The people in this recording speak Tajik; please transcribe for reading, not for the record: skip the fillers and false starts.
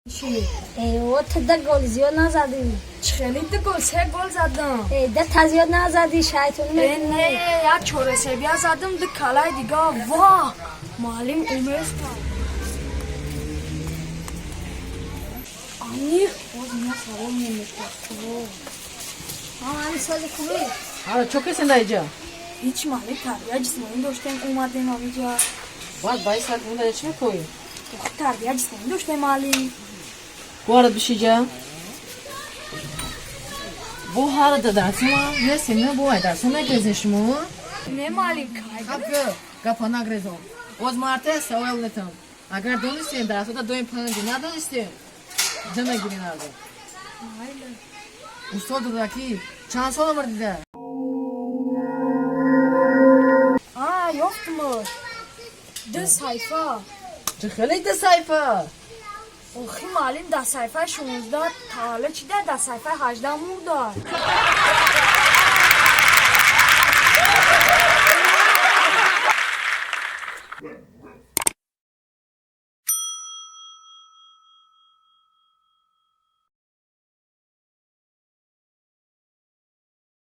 Чӣ? Э, ту да гол зиёд назадӣ. Чӣ хеле ду гол, се гол задам. Э, да та зиёд назадӣ, шайтонӣ Э, мекунӣ. не, як чорасебия задам, ду калаи дига. Ва! Муаллим уместа. Аниқ, боз ина савол мемешта. Ҳамин сози хубӣ. Ҳара чо кесен дар иҷа? Ҳеҷ, муаллим, тарбия ҷисмонӣ доштем, омадем ҳамиҷа. Баъд ба ин саат монда чӣ мекоӣ? Охи, тарбия ҷисмонӣ доштем, муаллим. Гуарад бишиҷа. Бо ҳара да дарсума нестем, не бо ай дарсу мегрезен шумо? Не, муаллим, кай. Хаб гапа нагрезон. Оз марте савол метам. Агар донистем, дарсода доим панҷ, надонистем, ҷа мегирин ардо. Устод Рудаки чанд сол умр дида? А, ёфтмуш. Ду саҳифа. Чӣ хеле ду саҳифа? Охи, муаллим, дар саҳифаи 16 таваллуд шида, дар саҳифаи 18 мурда.